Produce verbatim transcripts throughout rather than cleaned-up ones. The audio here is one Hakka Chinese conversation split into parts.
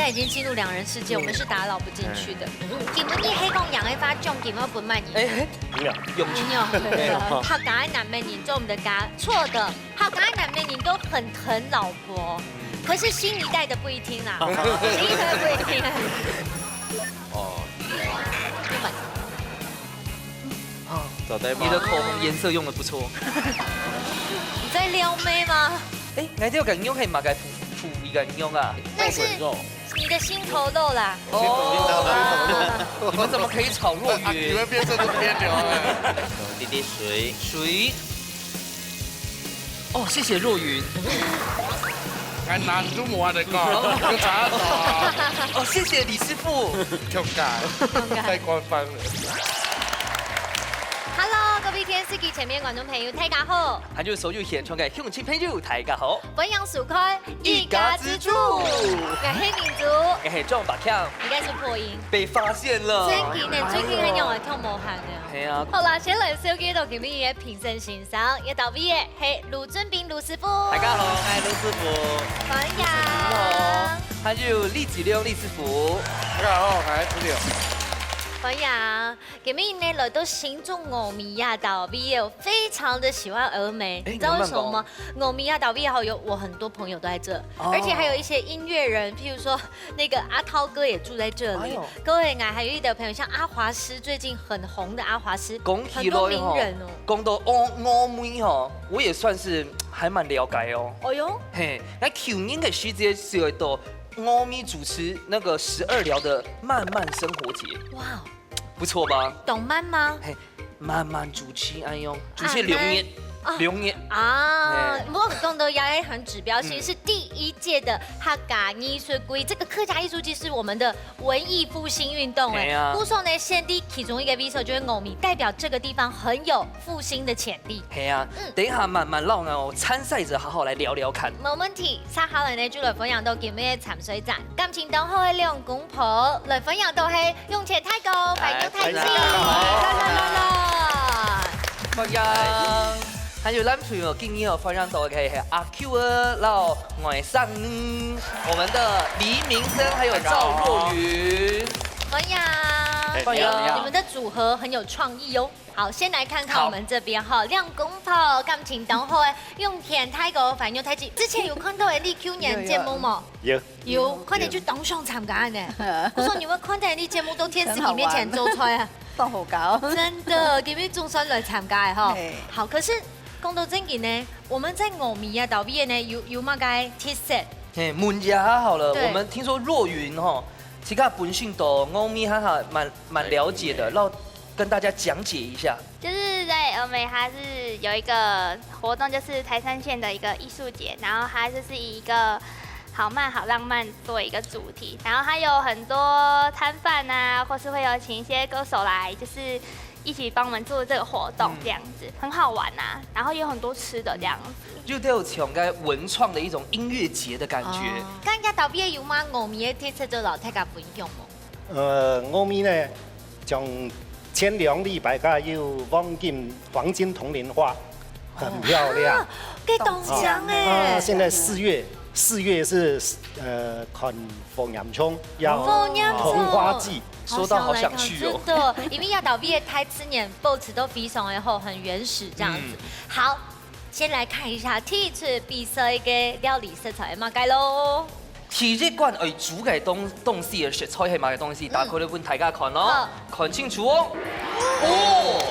在已经进入两人世界，我们是打扰不进去的。今日你係講贏个話，獎金要分滿你。哎，哎，有，有趣。没有，客家个男人做毋得加錯的，客家个男人都很疼老婆，可是新一代的不一定啦，新一代不一定。哦，找代你的口红颜色用的不错。你在撩妹吗？哎，你这个用黑马该普普一个用啊？但是你的心头肉啦。哦，你们怎么可以炒若云？你们变色都偏流了。滴滴水，水。哦，谢谢若云。哎，难度没得讲，就查到啊。哦，谢谢李师傅。尴尬，太官方了。 Hello，各位电视机前面观众朋友，大家好。还有所有现场的乡亲朋友，大家好。欢迎收看一家之煮。我是明珠，我是庄百强。应该是破音。被发现了。真的呢，最近很有人跳魔喊的。系啊。好啦，先来介绍到今日个评审先生，一到位个系卢俊斌卢师傅。大家好，我是卢师傅。欢迎。还有李子亮李师傅。大家好，我是子亮。欢迎。 今日呢来到新竹峨眉亚島V，我非常的喜欢峨眉，你知道为什么吗？峨眉亚島V好有我很多朋友都在这，而且还有一些音乐人，譬如说那个阿涛哥也住在这里。各位，还有一个朋友像阿华师，最近很红的阿华师，恭喜很多名人哦。讲到峨峨眉哈，我也算是还蛮了解哦。哦哟，嘿，那去年个时节是有到峨眉主持那个十二寮的漫漫生活节，哇，不错吧？懂漫吗？嘿，慢慢主持，哎呦，主持两年，啊两年。啊哎，我讲到也很指标性，是第一届的客家艺术季，这个客家艺术季是我们的文艺复兴运动哎，哎呀故所呢，限定其中一个 visa 就是峨眉，代表这个地方很有复兴的潜力。系啊，等一下慢慢让我参赛者好好来聊聊看。没问题，接下来呢就来分享到今日个参赛者，感情当好个两公婆，来分享到系永泉大哥，欢迎大家，哎大家好啦啦啦啦。欢迎。还有男朋友今天有分享到个系阿 Q 啊，然后外甥，我们的黎明生还有赵若云。欢迎。欢迎。你们的组合很有创意哦。好，先来看看我们这边哈，两公婆感情当好个永泉大哥，欢迎大家。之前有看到个你去年节目吗？有。有，看到就当想参加呢。我说你们看到你节目都电视机面前做菜啊。放火高。真的，今日总算来参加个哈。好，可是讲到正经呢，我们在峨眉啊，到底呢有有么个特色？嘿，问一下好了，对我们听说若云哈，其实本身对峨眉还还蛮蛮了解的，让跟大家讲解一下。就是在峨眉，它是有一个活动，就是台三线的一个艺术节，然后它就是以一个好慢好浪漫做一个主题，然后它有很多摊贩啊，或是会有请一些歌手来，就是一起帮我们做这个活动这样子，很好玩啊，然后有很多吃的这样子。就都有像个文创的一种音乐节的感觉。刚刚到底有么峨眉个特色做老大家分享无？呃，峨眉呢，从前两礼拜个有黄金黄金铜铃花，很漂亮。个当香哎。啊，现在四月，四月是呃看凤阳冲，要凤阳冲桐花季。说到好想去哦。真的，因为亚岛毕业台之年 boat 都非常的厚，很原始这样子。好，先来看一下第一次比赛个料理色彩嘛，该喽。第一关要煮个东东西个食材系么个东西，打开来分大家看咯，看清楚哦。哦，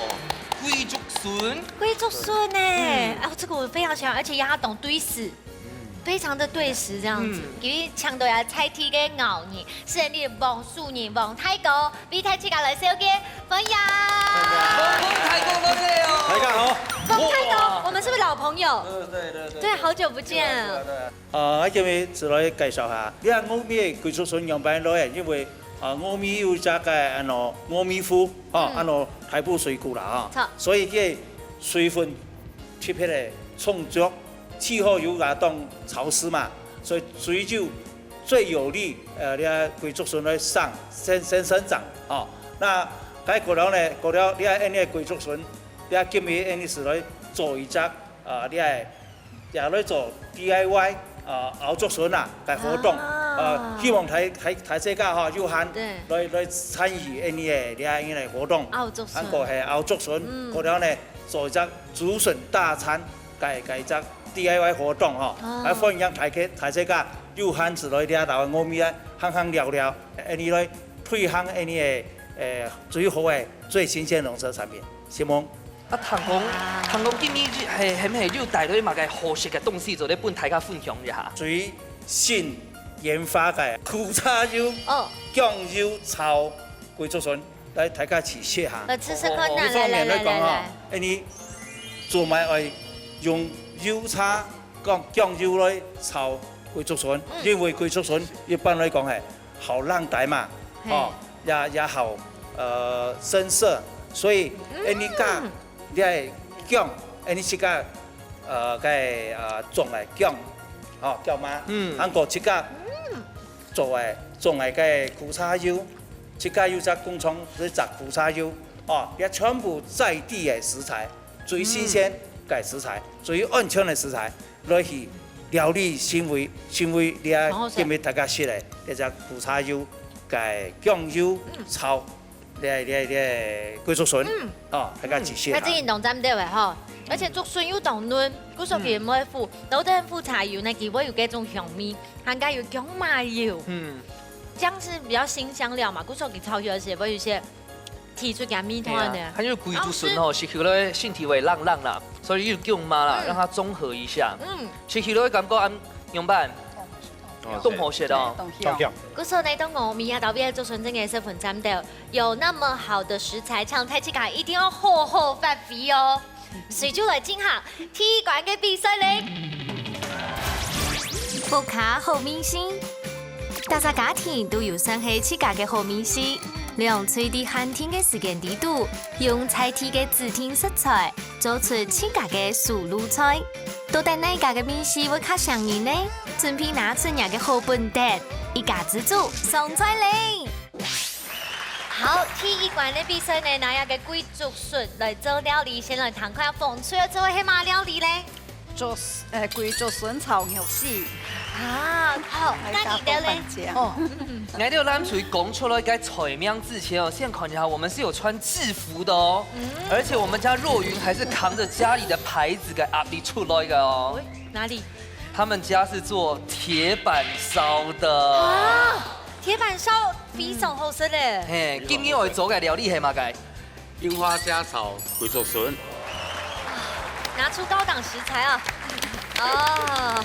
桂竹笋，桂竹笋呢？哦，这个我非常喜欢，而且也懂对食。 非常的对食这样子，因为抢到也菜地个咬你，是你王树人王太公，为大家来小姐分享。王太公多谢哦。大家好。王太公，我们是不是老朋友？对对对对。对，好久不见了。啊，今日就来介绍下，你看我们的桂竹笋样般来，因为啊，我们有这个安喏，我们湖啊，安喏，海部水库啦啊，所以个水分特别的充足。 气候又啊当潮湿嘛，所以水就最有利呃，你个桂竹笋来生生生生长哦。那该过了呢，过了你个你个桂竹笋，你个今日你是来做一只啊，你个也来做 D I Y 啊熬竹笋啊个活动。呃，希望大大大自家吼有閒，對，來來參與𫣆俚个這恁樣个活動，拗竹筍，還過係拗竹筍，嗯，過了呢做一隻竹筍大餐，个个一隻 D I Y 活動吼，啊歡迎大家大自家有閒就來這搭个外面啊，行行尞尞，𫣆俚來推行𫣆俚个呃最好个最新鮮農特產品，承蒙。啊，聽講，聽講今日係係毋係又帶來麼个好食个東西做得分大家分享一下？最新研發个苦茶油，哦，醬油炒桂竹筍，來大家試食下。來試試看吶，哦，哦，哦，一方面來講吼，來來來來，𫣆俚做麼个愛用油茶、醬醬油來炒桂竹筍，嗯，因為桂竹筍一般來講係 好冷帶嘛，嘿，吼，也也好呃生澀，所以𫣆俚加這个薑，𫣆俚自家呃个呃種个薑，吼薑嫲，嗯，還過自家做个種个个苦茶油，自家有隻工廠係摘苦茶油，哦，這全部在地个食材，最新鮮个食材，最安全个食材。 來去料理，因為因為這今日大家食个這隻苦茶油、个醬油炒這這這桂竹筍，哦，大家試食下。佢真正當讚个吼，而且竹筍又當嫩，故所佢毋會苦，然後等苦茶油呢，佢會有該種香味，還加有薑嫲油，嗯，薑係比較辛香料嘛，故所佢炒起來時會有一些 提出佢味道呢。係啊，還有桂竹筍吼，食起來身體會冷冷啦，所以有薑嫲啦，嗯，讓它中和一下。嗯，食起來感覺恁樣般，哦，當好食哦。當香。故所呢，當我們亞洲味个竹筍真个係很讚个，有那麼好的食材，請大自家一定要好好發揮哦。 隨就來進行第一關个比賽咧。屋下好味緒，逐隻家庭都有算係自家个好味緒，兩隊在限定个時間裡肚，用在地个指定食材，做出自家个手路菜。到底哪家个味緒會較餳人呢？準備拿出若个好本事，一家之煮上菜咧！ 好，第一關个比賽呢，拿這个桂竹筍來做料理，先來聽看紅隊愛做个係麼料理咧？竹，呃，桂竹筍炒肉絲。啊，好，該你兜咧？哦，𠊎兜藍隊講出來个菜名之前哦，先看一下，我們是有穿制服的哦，而且我們家若雲還是扛著家裡的牌子个壓力出來个哦。喂，哪裡？他們家是做鐵板燒的。啊！ 鐵板燒非常好食咧。嘿，今日愛做个料理係麼个？櫻花蝦炒桂竹筍。拿出高檔食材啊！哦，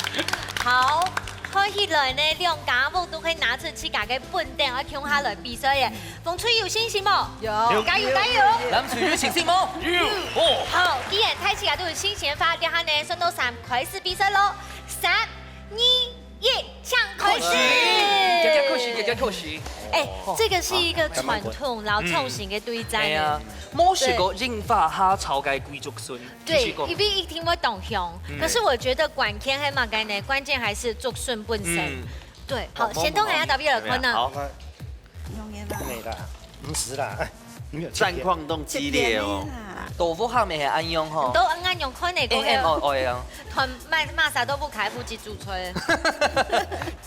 好，看起來呢，兩家屋都可以拿出自家个本事，愛共下來比賽耶。紅隊有信心無？有。加油，加油！藍隊有信心無？有。哦。好，既然大自家都有信心个話，這下呢，算到三，開始比賽囉。三、二、 耶，請開始！姐姐開始，姐姐開始。哎，這個是一個傳統，然後創新个對戰。哎呀，無食過櫻花蝦炒个桂竹筍，對，因為一定會當香。可是我覺得關鍵係麼个呢？關鍵還是竹筍本身。對，好，先同大家打比爾看呢。好。 用个啦。毋係啦，毋係啦，哎，你有戰況當激烈哦。豆腐下面係恁樣吼。都恁樣看呢，哎，哦，哦，哎呀。團賣賣啥都不開，負責煮菜。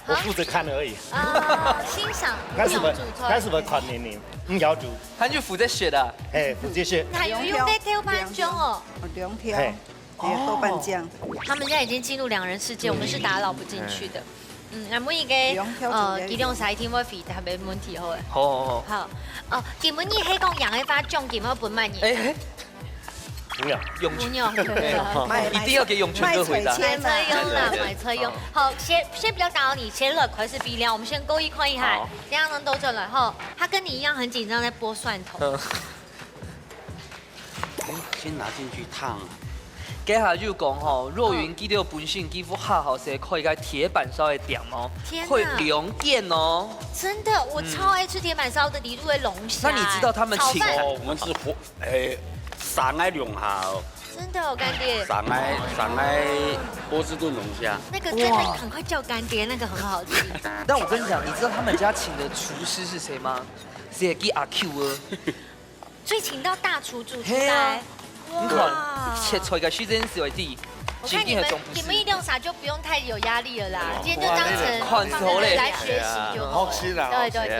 我負責看而已。啊，欣賞，但是我，不用煮菜。但是我看你，你，你要煮。他就負責食啊。哎，負責食。還有用在豆瓣醬哦。哦，兩條。嘿。 也豆瓣醬。他們現在已經進入兩人世界，我們是打擾不進去的。嗯，那麼一個，呃，其中啥一定會回答个問題好了。好，好，好。好，哦，今晡日係講贏个話，獎金要分滿你。哎，哎。不要。用不用，對。一定要給永泉哥回答。買，買菜用啦，買菜用。好，先，先不要打擾你，先來開始比了，我們先勾一塊一海，好。這樣能兜轉來哈。他跟你一樣很緊張，在剝蒜頭。嗯。 先拿進去燙啊。該下就講吼，若雲佢兜本身佢屋下吼係開个鐵板燒个店哦，天哪。開兩間哦。真的，我超愛吃鐵板燒的，裡肚个龍蝦，那你知道他們請，炒飯。哦，我們是火，哎，上海龍蝦哦。真的哦，乾爹。上海，上海波士頓龍蝦。那個真的趕快叫乾爹，那個很好吃。但我跟你講，你知道他們家請的廚師是誰嗎？是阿Q哦。 所以請到大廚煮出來。嘿啊。你看，哇。切菜个時間是會知。我看你们，你们一定要啥就不用太有压力了啦，今天就当成放松来学习就好了。对对对。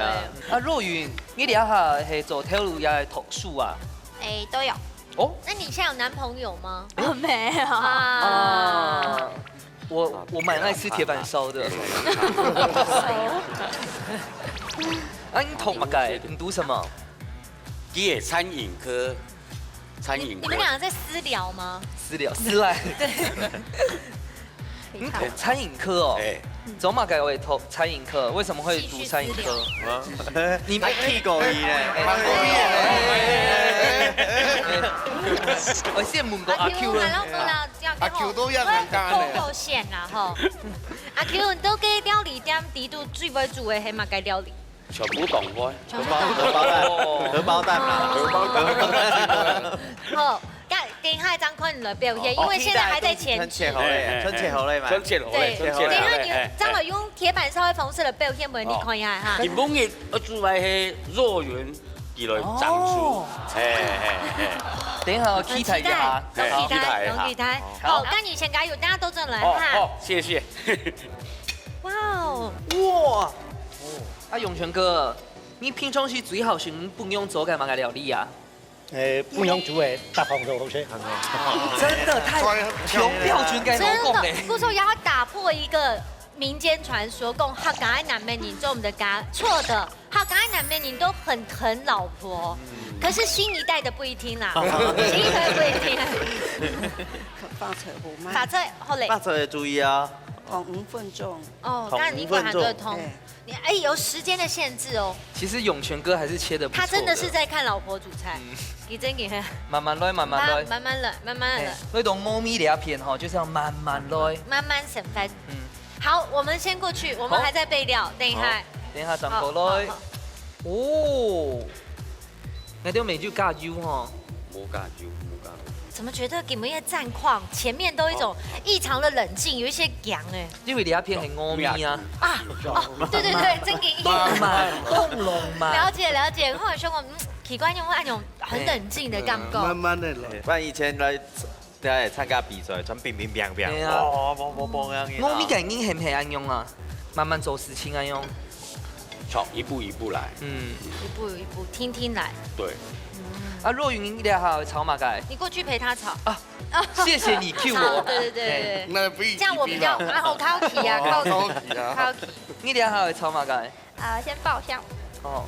啊，若云，你这下系做头路也系读书啊？哎，都有。哦，那你现在有男朋友吗？没有。啊，我我蛮爱吃铁板烧的。啊，你读么个？你读什么？ 佢係餐饮科，餐饮科。你们两个在私聊吗？私聊，私赖。对。你读餐饮科哦？哎。做么个会读餐饮科？为什么会读餐饮科？你没去过伊呢？我先问过阿 Q 了。阿 Q 都要尴尬呢。我有勾勾线啦吼。阿 Q，你都跟料理店底肚最会煮的系么个料理？ 全部懂会。全部懂。荷包蛋，荷包蛋啊，荷包蛋。好，等一下张坤你来表现，因为现在还在前置。春節好咧，春節好咧嘛。春節好咧，对，等一下你张老用铁板烧的方式来表现，不然你看一下哈。今晡日我煮个系肉圆，佢來掌厨。嘿嘿嘿。等一下，我期待一下。期待，期待。好，那你先加油，大家都正来哈。好，谢谢。哇哦！哇！ 啊，永泉哥，你平常时最好食分娘做个么个料理啊？呃，分娘煮个大黄肉好食。真的太强调全个老公嘞。真的，故所要打破一个民间传说，讲客家的男人做毋得家，错的，客家的男人都很疼老婆，可是新一代的不一定啦，新一代不一定。发菜好慢。发菜好嘞。发菜要注意啊。同五分钟。哦，同五分钟。刚才你讲很多同。 你，哎，有时间的限制哦。其实永泉哥还是切得不错的。他真的是在看老婆煮菜。嗯。你真给他。慢慢来，慢慢来。慢慢来，慢慢来。哎，那种猫咪的片哈，就是要慢慢来。慢慢省饭。嗯。好，我们先过去，我们还在备料，等一下。好，等一下转过来。好，好，好。哦。 𠊎都没有加油吼。无加油，无加油。怎么觉得你们的战况前面都一种异常的冷静，有一些僵哎。因为你那片很糯米啊。啊，哦，对对对，真给力。慢慢，动容嘛。了解了解，后来说过，嗯，奇怪，因为那种很冷静的感觉。慢慢的来。不然以前来 对，参加比赛，全乒乒乓乓，对啊。哦，啵啵啵，这样子啊。糯米个人系毋系恁样啊？慢慢做事情恁样。好，一步一步来。嗯。一步一步，听听来。对。啊，若云，你等下会炒么个？你过去陪他炒。啊，谢谢你 cue 我。炒，对对对对对。哎，那不一，这样我比较，一比嘛。啊，我靠题啊，靠题，哦，靠题啊。靠题。你等下会炒么个？ 啊，先爆香。哦。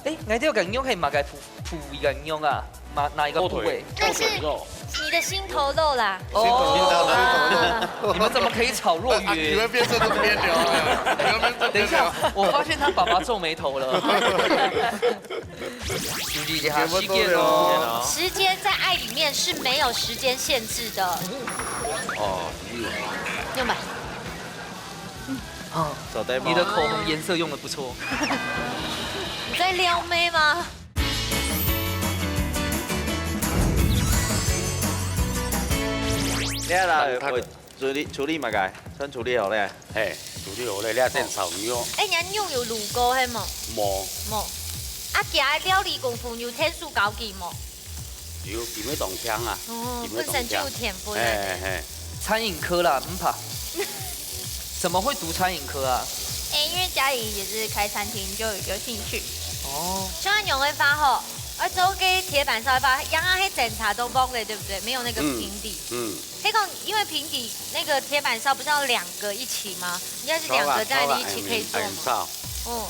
哎，𠊎兜个肉系么个部，部位个肉啊？嘛，哪一个部位？后腿，但是后腿肉。你的心头肉啦。哦，心头肉，心头肉。你们怎么可以炒若云？啊，你们变成这边聊了，你们变成这边聊。等一下，我发现他爸爸皱眉头了。注意一下时间哦。时间在爱里面是没有时间限制的。哦，嗯。用吧。 啊，做得吗？你的口红颜色用得不错。你在撩妹吗？你看啦，他，他，我处理，处理么个？先处理好咧。嘿，处理好咧，你先炒肉。哎，你看肉有滷过，系无？无。无。啊，佢个料理功夫有天数高级无？ 有，佢会当香啊。哦，佢会当香。本身就有天分啊。嘿，嘿。餐饮科啦，唔怕。怎么会读餐饮科啊？哎，因为家里也是开餐厅，就有兴趣。哦。像恁样个话吼，而且个铁板烧个话，刚刚那整茶都崩了，对不对？没有那个平底。嗯。嗯。那个，因为平底那个铁板烧不是要两个一起吗？应该是两个在一起可以做吗？好啦，好啦，哎，哎，哦。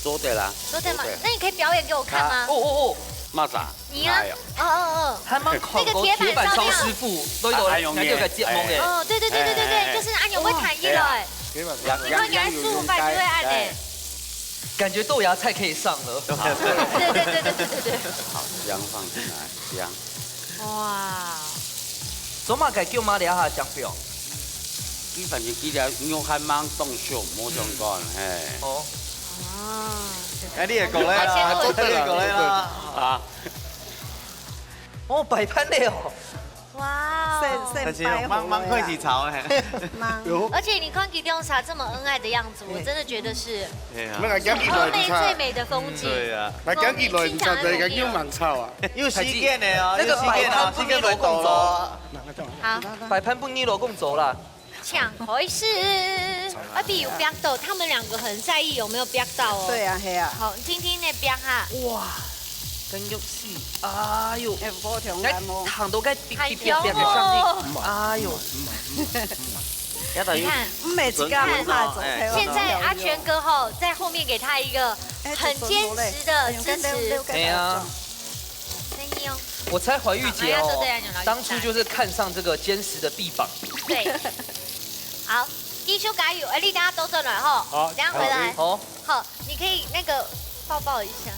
做得啦，做得吗？做得。那你可以表演给我看吗？哦，哦，哦。么子啊？ 你啊？哎呀。哦，哦，哦。还蛮考过铁板烧师傅，都有，啊，哎呦，还有个节目哎。哎。哦，对，对，对，对，对，对，哎，哎，哎。就是啊，你会弹一个哎。哎呀。你会给他示范，就会按哎。哎。感觉豆芽菜可以上了。对，对，对，对，对，对，对。好，姜放进来，姜。哇。做么个叫妈聊下姜表？佢反正佢个肉还蛮当熟，无相干，嗯。嘿。哦。啊。哎，你也讲了啦，哎，先做得啦，你也讲了啦。啊。 哦，摆盘的哦。哇哦。但是慢慢开始吵哎。有，而且你看佢两儕这么恩爱的样子，我真的觉得是没有，讲起来欧美最美的风景。对啊，那讲起来，你晓得讲又蛮吵啊。有时间的哦，那个有时间哦，摆盘不时间蛮多哦。好，擺盤分你老公做啦。抢回事。啊，比如逼到，他们两个很在意有没有逼到哦。对啊，系啊。好，你听听那逼哈。哇，跟肉絲，哎呦，哎，不同该感哦。糖都该比很比比比香上哦去，哎呦，要等于你看，每次跟他们拍走，哎现在阿全哥吼在后面给他一个很坚实的支持，哎呀，真的哦。我猜怀玉姐哦好那要做这样就，当初就是看上这个坚实的臂膀。对，好，继续加油，哎，你等下都转来吼，好等下回来，好，好，你可以那个抱抱一下，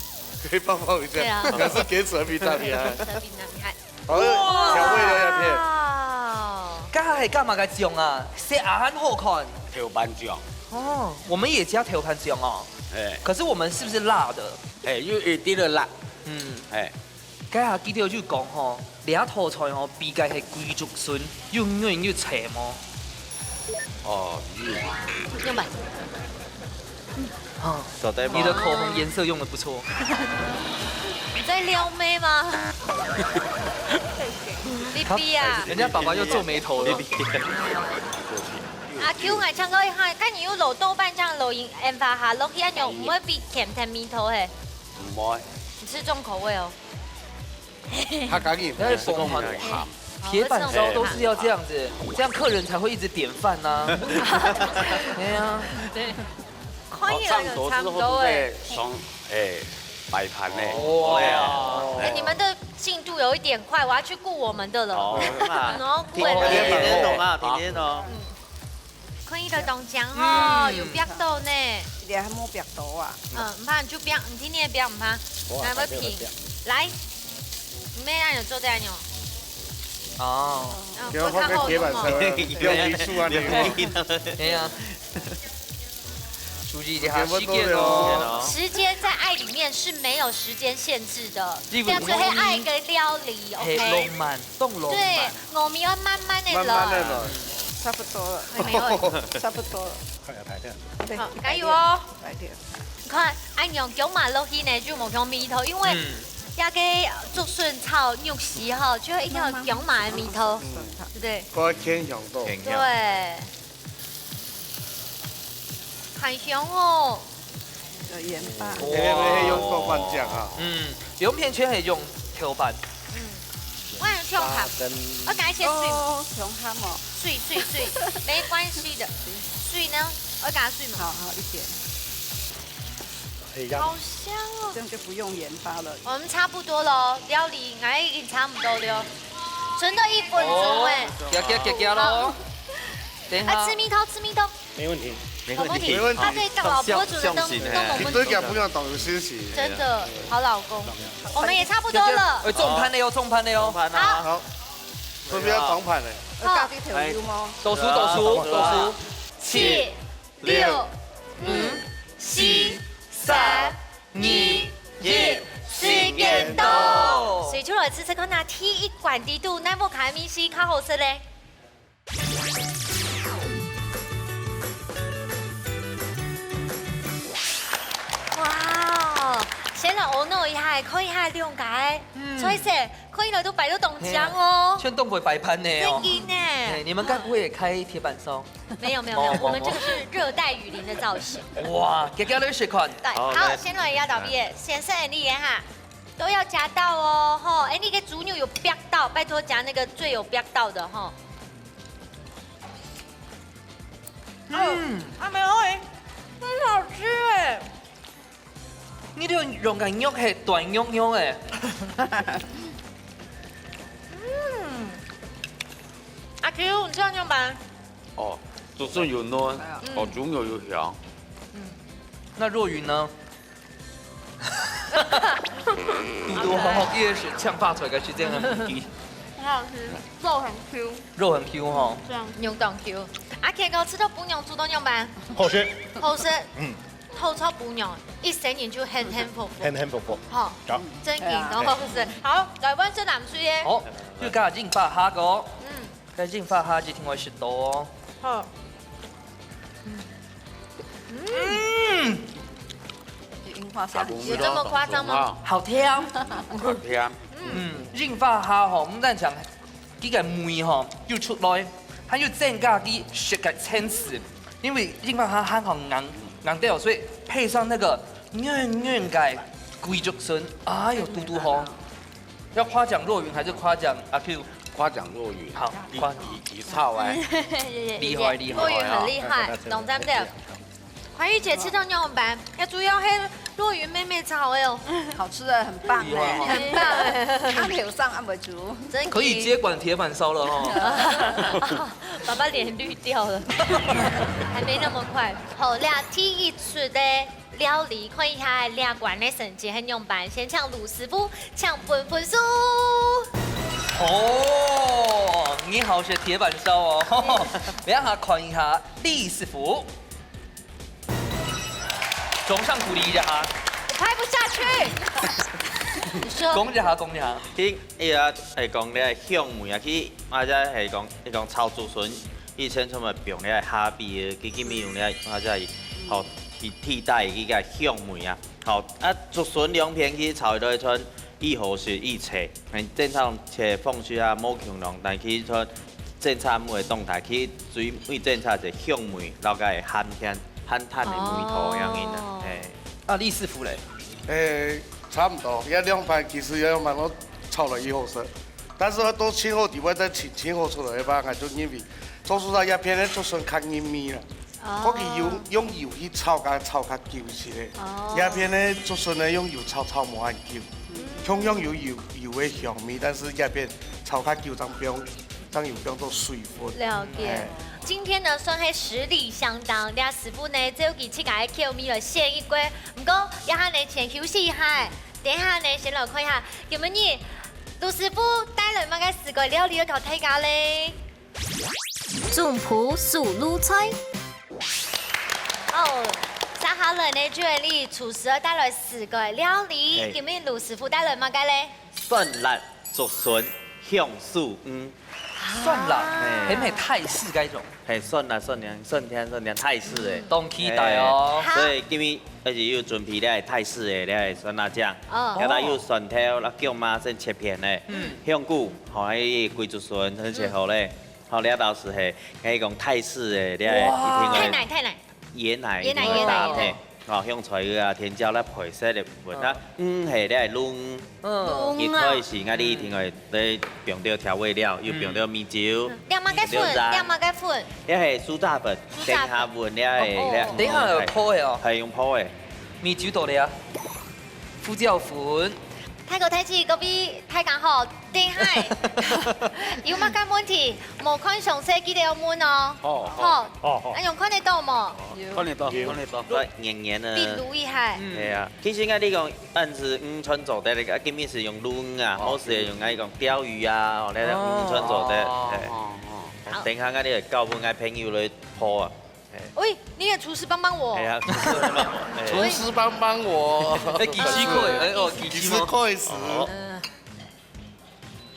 可以抱抱一下，对啊可是给扯皮大厉害。扯皮男孩。好，调味的要片。哇，刚才干嘛个酱啊？色啊很好看。豆瓣酱，哦，我们也加豆瓣酱哦。哎可是我们是不是辣的？哎，有一滴的辣，嗯，哎，刚才记得就讲吼，这道菜吼，比较系贵族孙，又软又脆嘛。哦，有用吧。啊，晓得吗？你的口红颜色用的不错。你在撩妹吗？你逼啊！人家爸爸又皱眉头了。阿 Q，我唱歌一下，看你有老豆瓣酱、老盐、盐巴下落去，恁样唔会比甜甜味道嘿？唔会，你吃重口味哦。他赶紧那是凤凰铁板烧都是要这样子，这样客人才会一直点饭呐。哎呀，对，可以了，上桌之后都差不多哎在。双，哎，摆盘呢。哇哎呀，哎，你们的进度有一点快，我要去顾我们的了。哦，然后顾天天弄啊，天天弄。可以了，当讲哦，有逼到呢。你还没表到啊？嗯，唔怕，你就逼，你天天逼唔怕，来，我品，来，你们要有做这样用，哦，嗯，给我换个铁板烧，不要艺术啊你。哎呀，注意一下时间哦。时间在爱里面是没有时间限制的，你不要只黑爱跟料理嘿， ，OK？浪漫，动浪对漫。，我们要慢慢的慢慢的了。了，差不多了，哎，没有，差不多了。快要排队。对，好，加油哦！来点。你看，哎，你用姜嫲落去呢，就无像味道，因为嗯，那个竹筍炒肉絲哈，就会一定要有姜嫲的味道，对不对？我天想到，对，很香哦。有盐巴。因为用豆瓣酱啊。嗯，两片全系用豆瓣。我很香哈，我感觉水哦，熊ham哦，水水水，没关系的，水呢，我给它水嘛，好好一点，可以让好香哦这。样就不用盐巴了。我们差不多了哦，料理应该已经差不多了哦，存到一分钟哎。加加加加喽。等一下啊，吃，蜜桃，吃蜜桃，没问题，没问题，没问题他对老婆煮的都都没你都讲不用懂的事情。真的好老公，我们也差不多了。哎，重盘的哟，重盘的哟。盘啊，好，这边要重盘嘞。我家己调油吗？倒数，倒数，倒数。七、六、五、四、三、二、一，时间到。所以就来吃吃看，那第一关底肚，哪个卡米西较好食嘞？哇，先来哦，弄一下，看一下两个，所以说可以来都摆到东江哦。全东北摆盘呢哦。真的呢。哎，你们该不会也开铁板烧？没有没有没有，我们这个是热带雨林的造型。哇，给给你试看。来，好，先来压倒毕业，先生你也哈，都要夹到哦，吼，哎，那个猪肉有煸到，拜托夹那个最有煸到的吼。嗯，啊，没有哎，很好吃哎。你这用个肉系短肉肉哎。嗯，阿 Q，你这样用吧。哦，竹筍有嫩，哦，猪肉有香。那若云呢？你都好好，也是像发出来个是这样的问题。很好吃，肉很 Q，肉很 Q 哈。这样。牛港 Q，阿 K 哥吃到不娘猪都娘吧，好吃，好吃，嗯，透超不娘，一生人就很很丰富，很很丰富。哈，好，真的都好吃。好，来，我是南水耶，好，就加进把哈狗。嗯，該櫻花蝦一定會食到哦。好。嗯，櫻花蝦，有這麼誇張嗎？好甜。好甜。嗯，櫻花蝦吼，毋單淨佢个味吼又出來，還有增加佢食个層次，因為櫻花蝦還好硬硬掉，所以配上那個軟軟个桂竹筍，哎喲，嘟嘟好。要誇獎若雲還是誇獎阿 Q？誇獎若雲，好，你你你超哎，厲害厲害。若雲很厲害，懂咱們的。懷玉姐食到仰般？也主要係若雲妹妹炒个哦，好吃的很棒哎，很棒哎，阿劉上阿偉竹，真可以接管鐵板燒了哈。爸爸臉綠掉了，還沒那麼快。好，這第一出的料理，看一下這關个成績係仰般。先請盧師傅，請分分數。哦，你好食鐵板燒哦。等一下看一下李師傅。掌聲鼓勵一下哈。我拍不下去。你說講一下，講一下。佢哎呀，係講你个香味啊，佢或者係講，你講炒竹筍，以前全部放你个蝦皮，佢今日用你个或者係，好替替代佢个香味啊。好，啊竹筍兩片去炒一段，一好食一切，正常切方式啊，無共樣，但佢說正差毋會當大，佢最最正差个香味，然後个鹹甜、鹹淡个味道樣樣啊，哦係。啊，李師傅嘞？誒，差不多，這兩盤其實這兩盤都炒了以後食，但是都前後底位再前前後出來个話，𠊎就認為做出來這片个竹筍較入味啦。哦過去用用油去炒，較炒較久一些。哦這片个竹筍呢用油炒炒無恁久，同樣有油油个香味，但是這片炒較久正放正有放做水分。了解哎。今天呢，算係實力相當，這師傅呢，只有佢自家个口味來選一個。毋過，這下呢，先休息一下，等一下呢，先來看一下，今晡日盧師傅帶來麼个四個料理要教大家咧？總鋪手路菜。哦，接下來呢，就係你廚師要帶來四個料理，哎今晡日盧師傅帶來麼个咧？蒜辣竹筍香素魚。蒜辣，哎係毋係泰式該種？係蒜辣蒜甜，蒜甜蒜甜，泰式个。當期待哦。哎所以今日而且又準備了泰式个，了蒜辣醬，哦然後又蒜頭，然後薑嫲先切片个，嗯香菇，好，還有桂竹筍先切好咧，好，了到時係，可以講泰式个，了一定个太奶太奶，椰奶，椰奶一定个椰奶搭配，好，香菜啊、甜椒啦、配色个，啊，嗯，係了滷。嗯，一開始𠊎哋一定會來放到調味料，又放到米酒，這麼个粉，放到鹽這麼个粉，這係酥炸粉，酥炸粉等下粉了係，哦了等一下有泡个哦。係用泡个。米酒倒了啊，胡椒粉。大哥大姊，各位大家好，等下有麼个問題，無看詳細記得要問哦。好好，好好那有看得到無？看得到，看得到。再黏黏个。比如一下，係啊，其實𠊎你講，但是魚全做得个，今日係用鱸魚啊，無係用該講鯛魚啊，哦，那魚全做得。哦哎哦哦，等下𠊎你教分𠊎朋友來泡啊。喂，你也廚師幫幫我哎。呀，廚師幫幫我，哎，幾時開？哎哦，幾幾時開？時開始？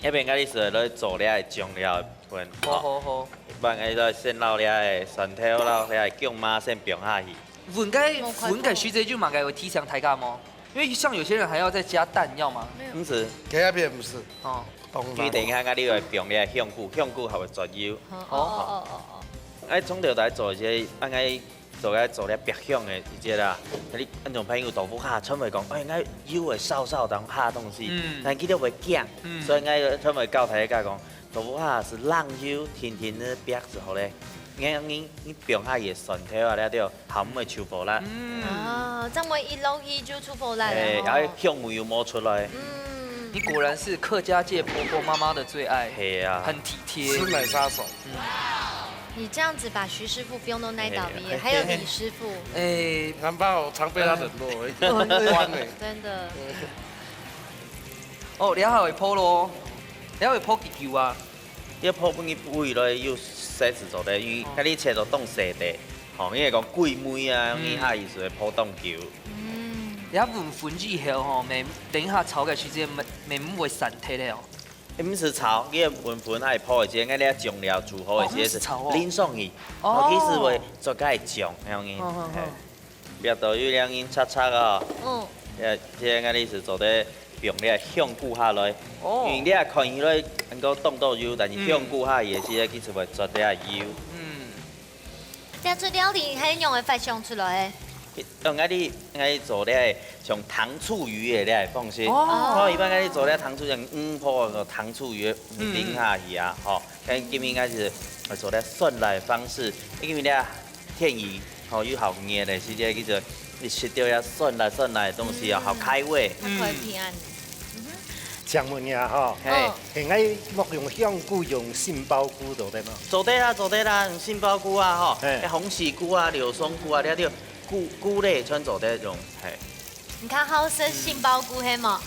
一邊𠊎你係來做這个醬料分。好好好。一般𠊎就先撈這个蒜頭，撈這个薑嫲先放下去。搵該粉个時節就嘛該會提醒大家無？因為像有些人還要再加蛋，要嗎？毋係，這片毋係，哦，當佢等一下𠊎你會放這个香菇，香菇還會轉油。哦哦哦哦𠊎從頭來做一些，啊𠊎做个做了白香个一些啦。你恁種朋友豆腐蝦，全會講，哎，𠊎油會燒燒當下東西，嗯但佢都會驚，嗯所以𠊎全會教大家講，豆腐蝦係冷油，天天个白就好咧。你你你放下去蒜頭啊，了對，鹹味就火啦。嗯，哦，這樣一落去就出火來哎，了然後香味又冒出來。嗯，你果然是客家界婆婆媽媽的最愛，係啊，很體貼。師奶殺手，你這樣子把徐師傅不用弄那倒閉，還有李師傅，哎，難怪我常被他冷落，對關呢。真的。哦，你還會泡咯，你還會泡幾久啊？要泡分佢煨落有細子做得，因為該你切到當細个，吼，因為講桂梅啊，你下意思會泡當久。嗯，你還搵粉之後吼，免等一下炒个時間免免毋會散忒了哦。毋使炒，佢个雲粉還泡个時間，𠊎這醬料煮好个時間係哦，係炒哦。淋上去，哦。哦，其實會做个醬，恁樣。哦，哦，哦。嘿。這都有兩根叉叉哦。嗯。這，這𠊎這係做得放這香菇下來，哦。因為這看起來能夠當多油，但是香菇下也係其實會做這油。嗯。 這出料理係仰般發想出來个？用𠊎這，𠊎這做這像糖醋魚个這方式。哦。哦，一般𠊎這做這糖醋魚，嗯，泡个糖醋魚，嗯，嗯。淋下去啊，吼。但今日𠊎係做這酸辣个方式，因為這天氣，吼，又好熱个時節，其實你食到這酸辣酸辣个東西啊，嗯。好開胃。較開胃恁呢。嗯哼。請問一下吼，嘿。哦。 係，𠊎莫用香菇，用杏鮑菇做得無？做得啊，做得啊，用杏鮑菇啊，吼，嘿。係，鴻喜菇啊、柳松菇啊，這兜菇，菇類全做得用，嘿。你較好食杏鮑菇係無？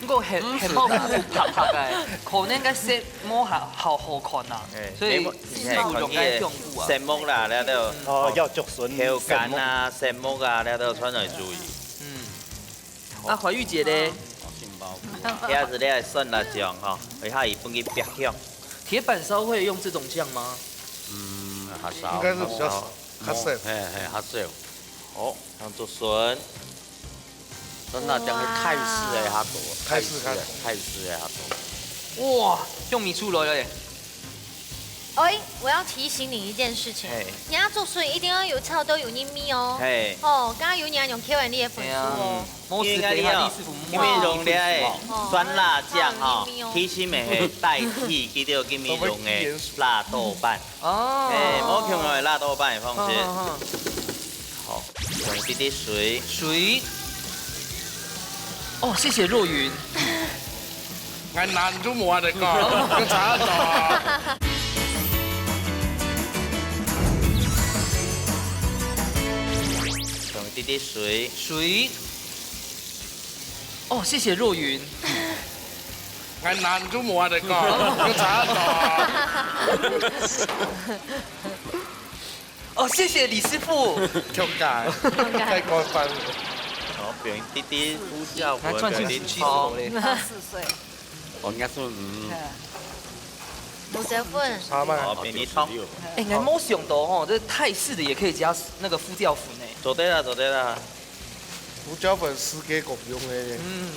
毋過杏，嗯，杏鮑菇白白个，可能該色無好，好，好看啊，嘿，所以沒，師傅用該香菇啊。嘿，看佢个色目啦，這兜，哦，哦，愛竹筍，口感啊，色目啊，這兜全愛注意。嗯。 啊，懷玉姐咧？哦，杏鮑菇。這係這个酸辣醬吼，一下佢分佢煏香。鐵板燒會用這種醬嗎？嗯，較少，應該是比較少，較少。較少。嘿，嘿，較少。哦，當竹筍。酸辣醬係泰式个較多，哇。泰式个。泰式个，泰式个較多。哇，香味出來了耶！ 哎，我要提醒你一件事情，嘿。你愛竹筍一定愛有炒到有入味哦。嘿。哦，剛剛有人用Q and A个分數哦。對啊，嗯。因為𠊎這，因為用這个酸辣醬吼，哦。其實乜係代替佢兜今日用个辣豆瓣。哦。嘿，無共樣个辣豆瓣个方式。好，好，好。好。 用一滴水。水。哦，謝謝若雲。𠊎難都無法度講，要查得到啊。用一滴滴水。水。哦，謝謝若雲。𠊎難都無法度講，要查得到啊。 哦，謝謝李師傅。調解，調解。太過分了。好，放一滴滴胡椒粉，來，轉去放一滴蔥。十七歲。哦，應該是，嗯。胡椒粉。好嘛。好，放一滴蔥。哎，𠊎無想到吼，這泰式的也可以加那個胡椒粉呢。做得啦，做得啦。胡椒粉世界公用的。嗯。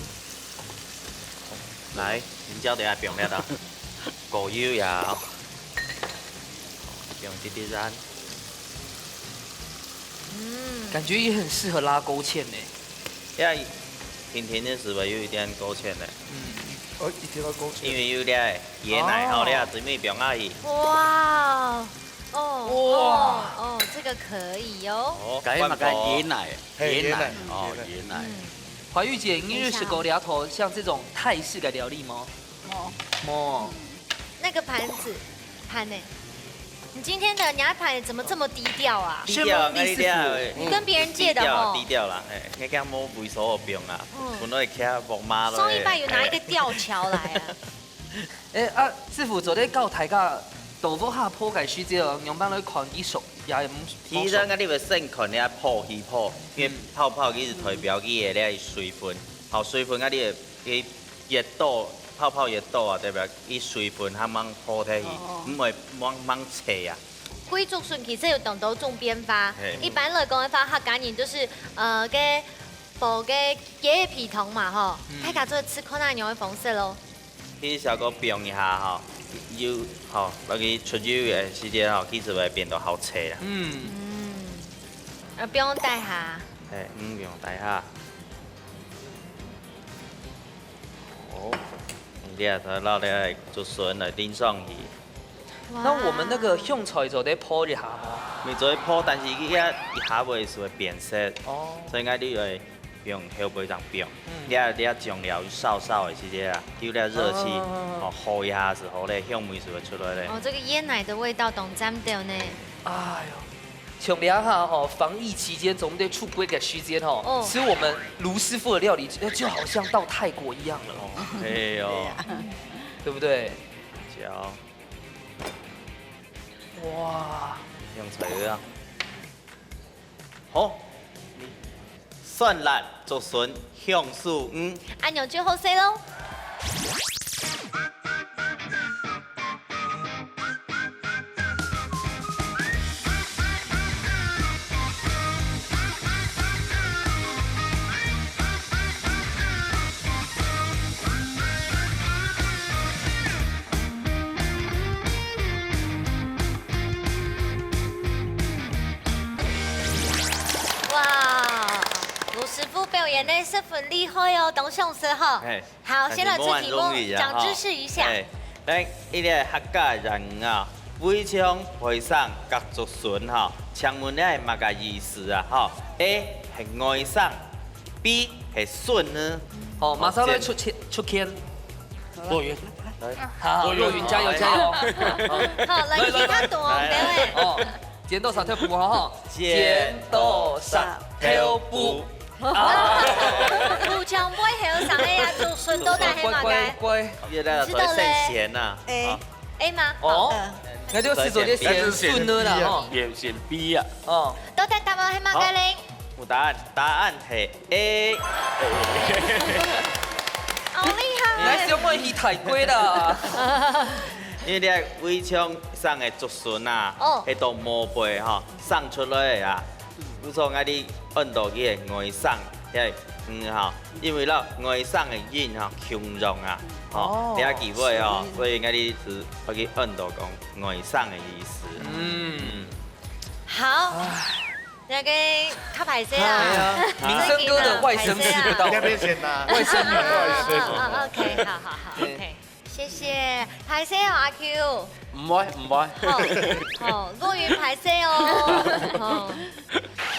來，胡椒等下放了啦。果油呀，放一滴滴鹽。嗯。感覺也很適合拉勾芡呢。呀，甜甜的時候有一點勾芡呢。嗯。哦，一定要勾芡。因為有點椰奶吼，哦。你啊，最尾放下去。哇，哦，哇。哦，哦，這個可以哦。哦，該嘛該椰奶，嘿，椰奶，椰奶，哦，椰奶。嗯。 懷玉姐，你有食過這頭像這種泰式的料理嗎？沒。沒。那個盤子，盤呢？你今天的拿盤怎麼這麼低調啊？低調，是嗎？那你這樣，你跟別人借的吼？低調，低調啦，哎，你這樣無位所放啊，嗯。本來徛木馬咯。上一拜有拿一個吊橋來啊。 哎，啊，師傅，做得教大家豆腐下泡个時節哦，仰般來看佢熟也毋，其實啊，你會先看你啊泡起泡，因為泡泡佢係代表佢个該水分，好，水分啊，你會，佢越多，泡泡越多啊，代表佢水分還吂泡忒去，哦。毋會吂，吂脆啊。歸竹筍其實有當多種變化，嘿。一般來講个話，客家人就是，呃，該，煲該雞皮湯嘛，吼，嗯。大家做得試看下仰个方式咯。 其實小可放一下吼，油吼，落去出油个時節吼，其實會變到好脆啦。嗯。嗯。啊，放大下。嘿，嗯，放大下。好，你這下落來竹筍來淋上去。哇。那我們那個香菜做得泡一下嗎？你做得泡，但是佢一下會係會變色，哦。所以𠊎你會 放，後背正放。嗯。你啊，你啊，醬料燒燒个時節啊，有這熱氣，哦，哦，哦，哦。哦，烌一下時候咧，香味就會出來咧。哦，這個椰奶的味道當讚的呢。哎喲，像這下吼，防疫期間，總得出國个時間吼，哦。吃我們盧師傅的料理，就好像到泰國一樣了。哦，對哦。對不對？好。哇。用菜啊。 好，酸辣竹筍香酥魚。恁樣就好勢咯。真的十分厲害哦，當賞識哈。嘿，好，先來出題目，但是無恁容易啊，長知識一下。哈。嘿，來，一个客家諺語啊，圍牆背生角竹筍哈，請問這係麼个意思啊？哈，A係外甥，B係孫呢？好，馬上來出題，出題。若云，好，若云加油加油！好，來，來，來，其他讀哦，來，來。各位。哦，剪刀石頭布哈，哈。剪刀石頭布。啊。土牆背後生个啊，竹筍到底係麼个？乖，乖，乖。知道咧。A。A嗎？哦，該就係做个選孫了啦，哈。選，選B啊。哦。到底答案係麼个咧？有答案，答案係A。好厲害！你還想愛去泰國啦？因為你看圍牆生个竹筍啊，哦，係到墓背吼生出來个啊，故所𠊎俚安到佢个外甥，係，嗯吼，因為咯外甥个人吼共樣啊，吼，哦，這機會哦，所以𠊎俚係愛去安到講外甥个意思。嗯。好。 那個較歹勢啊。哎呀，民生哥的外甥吃不到。人家面前呐。外甥女，外甥。啊，啊，啊，OK，好，好，好，OK，謝謝。歹勢哦，阿Q。毋會，毋會。好，好，若云歹勢哦。好。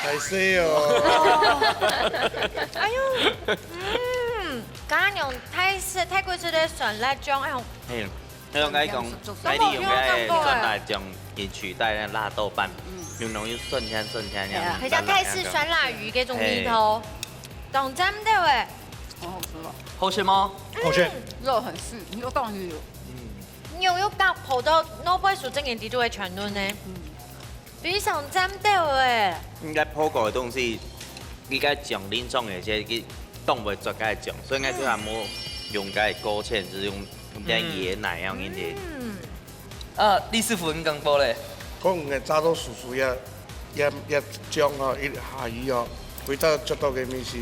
歹勢哦。哎喲，嗯，剛剛用泰式，泰國式个酸辣醬，哎喲。嘿。 你用該講，該你用該个酸辣醬去取代那辣豆瓣，嗯，用濃又酸甜酸甜樣。係啊。很像泰式酸辣魚該種味道，嘿。當讚个喂。好好吃哦。好吃嗎？好吃。肉很細，肉當然有。嗯。肉又夾好到，腦背所正經地就會全嫩呢。嗯。 非常讚到哎。應該泡過个東西，應該醬淋上个，這个當會做該醬，所以應該就還無用該勾芡，就是用用點椰奶樣一點。嗯。啊，李師傅，你講過咧？講个炸到酥酥呀，也也醬哦，一下去哦，味道做到个味是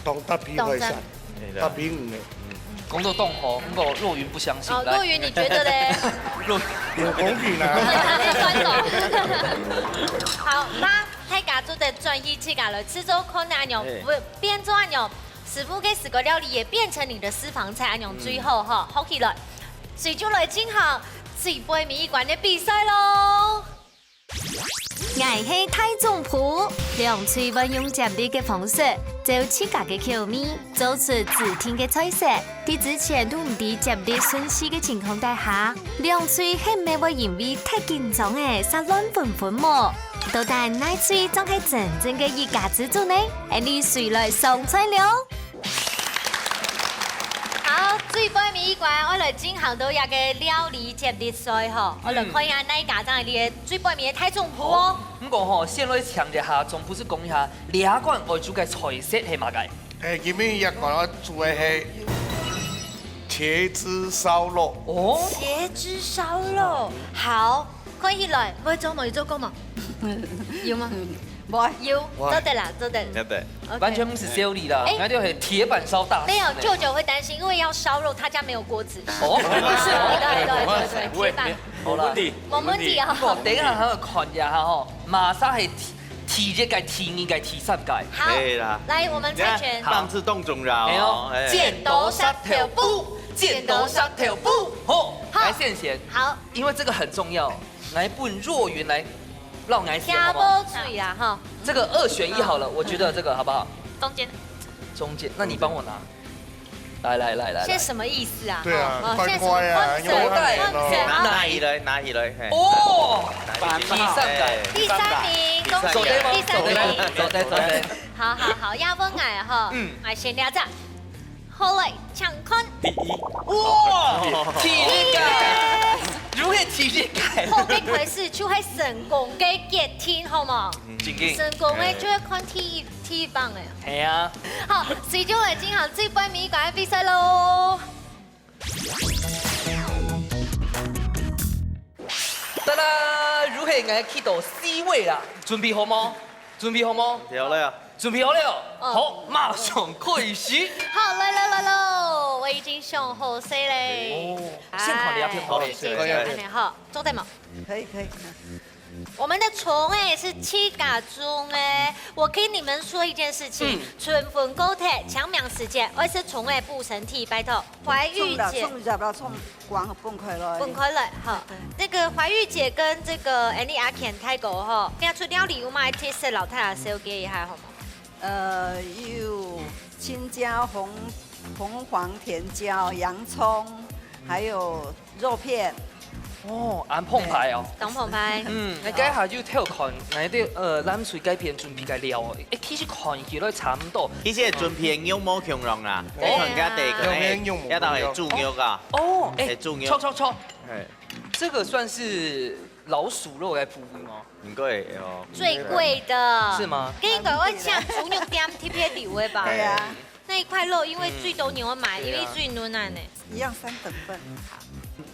當搭配海產，當讚。搭配魚个。講到當好，不過若云不相信。哦，來。若云，你覺得咧？若云。有公平啊。好，那大家做得轉去自家來試做看啊，恁樣，嘿。變做恁樣，師傅个四个料理也變成你的私房菜，恁樣最好哈，好起來。所以就來進行最背尾一關个比賽咯。 𠊎係大總舖，兩隊會用接力个方式，照自家个口味，做出指定个菜色。在之前都毋知接力順序个情況底下，兩隊係毋係會因為忒緊張仔，煞亂紛紛無？到底哪隊正係真正个一家之煮呢？恁樣誰來上菜了？ 好，最背尾一關，𠊎來進行到一個料理接力賽吼，𠊎來看一下哪一家正係你个最背尾个大總舖哦。毋過吼，先來請一下總舖師講一下，這關愛煮个菜色係麼个？誒，今日這關愛煮个係茄汁燒肉。哦。茄汁燒肉，好，看起來，會做無？有做過無？有嗎？ 有，做得啦，做得。做得。OK。完全毋使修理啦，欸，那就係鐵板燒大師呢。沒有，舅舅會擔心，因為要燒肉，他家沒有鍋子。哦。對，對，對，對，鐵板。好啦。無問題。無問題啊。毋過等一下還愛看一下吼，麼儕係第，第一个、第二个、第三个。好，可以啦。來，我們猜拳。好。棒子動中了哦。哎喲，哎。剪刀石頭布，剪刀石頭布。好，好。來，先選。好。因為這個很重要。 來，分若云來，讓𠊎選，好不好？聽無罪啊，哈。這個二選一好了，我覺得這個好不好？中間。中間，那你幫我拿。來來來來來。現在什麼意思啊？對啊，哦，哦，現在什麼，快快啊，因為我很忙哦。拿起來，拿起來，嘿。哦，第三个。第三名，恭喜，第三名。做得嗎？做得，做得。好好好，要問𠊎哈，嗯。來先聊這。 好來，請看。第一。哇，第一个，如何第一个？好个開始就係成功个決定，好無？正經。成功个就係看第一，第一棒个。係啊。好，所以就來進行最背尾一關个比賽咯。噠啦，如何𠊎去到四位啦？準備好無？準備好無？好了呀。 準備好了？嗯。好，馬上開始。好，來來來嘍，我已經想好勢咧。哦，先看你啊，先看你。好，先看你。好，做得無？可以可以。我們的蔥欸係自家種欸，我跟你們說一件事情，嗯。春分過忒，清明時節，愛食蔥欸補身體，拜託。懷玉姐，蔥入啦，蔥光分開來。分開來，好。對。那個懷玉姐跟這個Andy阿健大哥吼，你出料理，有麼特色摎大家紹介一下好嗎？呃，有青椒、紅紅黃甜椒、洋蔥，還有肉片。哦，恁澎湃哦。當澎湃。嗯，該下就偷看，𠊎兜呃藍隊該片準備个料哦。誒，其實看起來差毋多。其實準備个肉無共樣啦，對啊。你看佢兜可能，肉片肉無共樣。這兜係豬肉啊。哦，誒，係豬肉。著著著。誒。這個算是老鼠肉个部位嗎？應該會哦。最貴的。是嗎？該應該愛像豬肉店特別留个吧？對啊。 那一塊肉，因為最多人會買，嗯。因為最嫩啊呢。一樣三等份。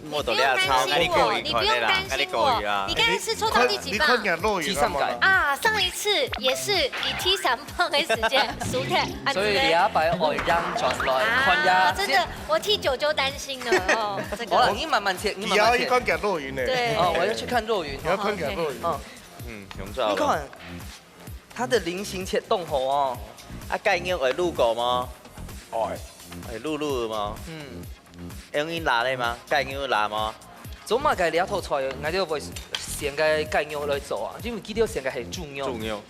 你不用擔心我，你不用擔心我。你剛才是抽到第幾棒？你看，你看人落雨了嗎？第三个。啊，上一次也是以第三棒的時間輸忒，啊，所以這擺愛讓轉來，啊，看一下。真的，我替九九擔心了哦，這個。好了，你慢慢切，你慢慢切。你要去看人落雨呢。對。哦，我要去看落雨。你要看人落雨。哦，OK。嗯。嗯，用這好了。你看， 佢个菱形切當好哦。啊，雞肉會滷過無？愛。會滷滷無？嗯。會用來煠个嗎？雞肉煠無？做麼个這道菜，𠊎兜會選該雞肉來做啊？因為佢兜選个係豬肉。豬肉。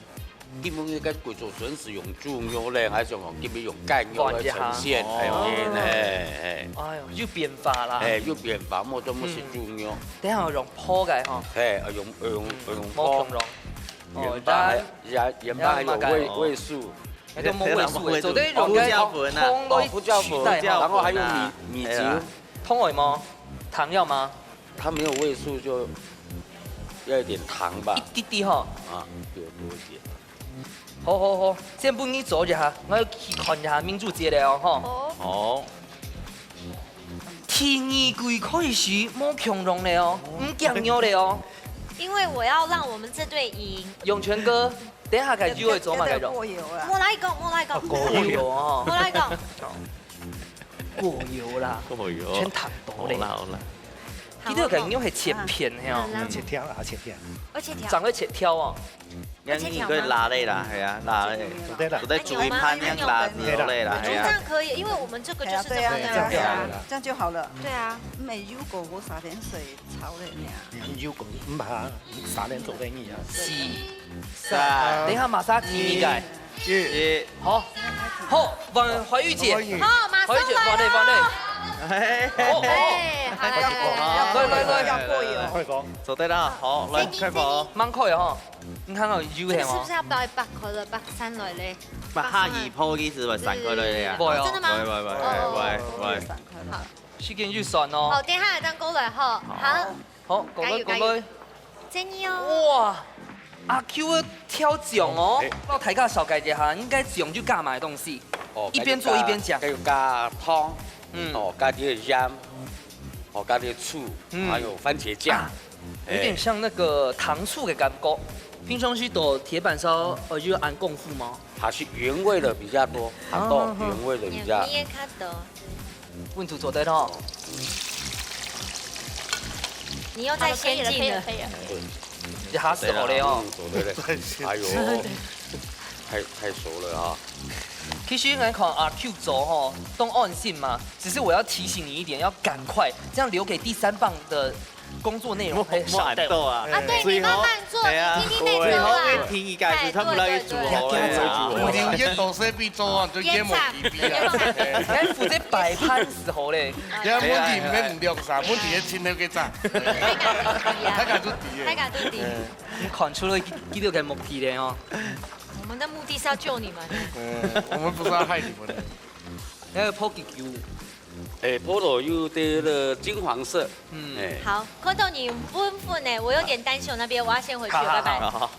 今晡日个貴州筍絲用豬肉咧，還係講今晡日用雞肉來呈現？換一下。哎喲，哦。嘿，嘿。哎喲，有變化啦。哎，有變化，無，都毋係豬肉。嗯。等下用烰个吼。嘿，用，用，用烰。無共樣。 哦，原本還，原，原本還有味，但，味素。該都無味素的，做得用該胡椒粉啊。糖來取代吼。哦，胡椒粉，然後還有米，米酒。哎呀。糖會嗎？糖要嗎？它沒有味素就要一點糖吧。一滴滴吼。啊，給我多一點。好，好，好，先分你做一下，𠊎要去看一下明珠姐了哦，吼。哦。哦。 第二季開始無共樣了哦，毋驚肉了哦。因為我要讓我們這隊贏。永泉哥，等下該就會做麼个肉？過油啦。莫來講，莫來講。啊，過油哦。莫來講。過油啦。過油。全糖多咧。好啦，好啦。佢這个感覺係切片，嘿哦。嗯。切條啊，切條。而且條。長得切條哦。 恁樣你可以拉咧啦，係啊，拉咧。做得啦。做得煮一盤恁樣拉落咧啦，係啊。這樣可以，因為我們這個就是這麼樣子啊。哎呀，對啊，對啊，這樣就好了。對啊。毋係，如果我撒點水炒了呢。你如果毋怕，撒點做得你啊。四、三，等一下馬上起你个。一。好，好，換懷玉姐。好，馬上來了。懷玉姐，換你，換你。哎。哦，哦。哎，好，來，來，來。要過油，要過油。快講。做得啦，好，來，開火。慢開哦。 你看到油係嗎？這個是不是要把它拔開了，拔散來嘞？把下一泡意思吧，散開來呀。不會哦。真的嗎？喂，喂，喂，哦，喂，喂。好。時間有算哦。好，等一下正過來吼。好。好。好，過來，加油，過來。加油。正義哦。哇，阿Q个調醬哦，哎。摎大家紹介一下，應該醬就加麼个東西？哦，一邊做一邊講。還有加糖，嗯。哦，加點鹽，哦，加點醋，嗯。還有番茄醬。啊。 有點像那個糖醋的感覺。平常時在鐵板燒，呃，有恁功夫嗎？還是原味的比較多，還多原味的比較。原味的較多。溫度做得到。你又在先進了。好了，可以了，可以了，可以了。對。一下子好了哦。對啦，嗯，做得了。哎呦，太，太熟了啊。其實來看阿Q做吼，當安心嘛。只是我要提醒你一點，要趕快，這樣留給第三棒的 工作內容會少掉。莫，莫恁多啊。啊，對，最好，你慢慢做，係啊，你聽聽再做啦。最好愛聽一個，係，他們來做好了啊。對，對，對，對。有一道菜比做完，就演無幾遍啊。演唱，演唱。哎，負責擺盤時候咧。哎，問題毋係毋兩儕，問題係請頭个咋。大家都知啊。大家都知。哎。你看出來佢，佢兜个目的咧哦。我們的目的是要救你們。嗯，我們不是要害你們的。那個Pocky Q。 哎，Polo又對了金黃色。嗯。哎。好，看到你有粉粉呢，我有點擔心，我那邊我要先回去了，拜拜。好，好，好。